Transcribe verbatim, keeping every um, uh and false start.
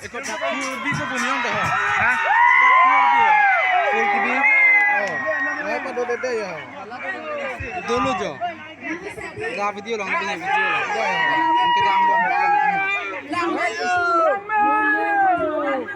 Ekot dak phu bi ko bun yong dah. Ha? Phu bi. Oh. Apa do dede ya? Dolo jo. Ga video lang, punya video lang.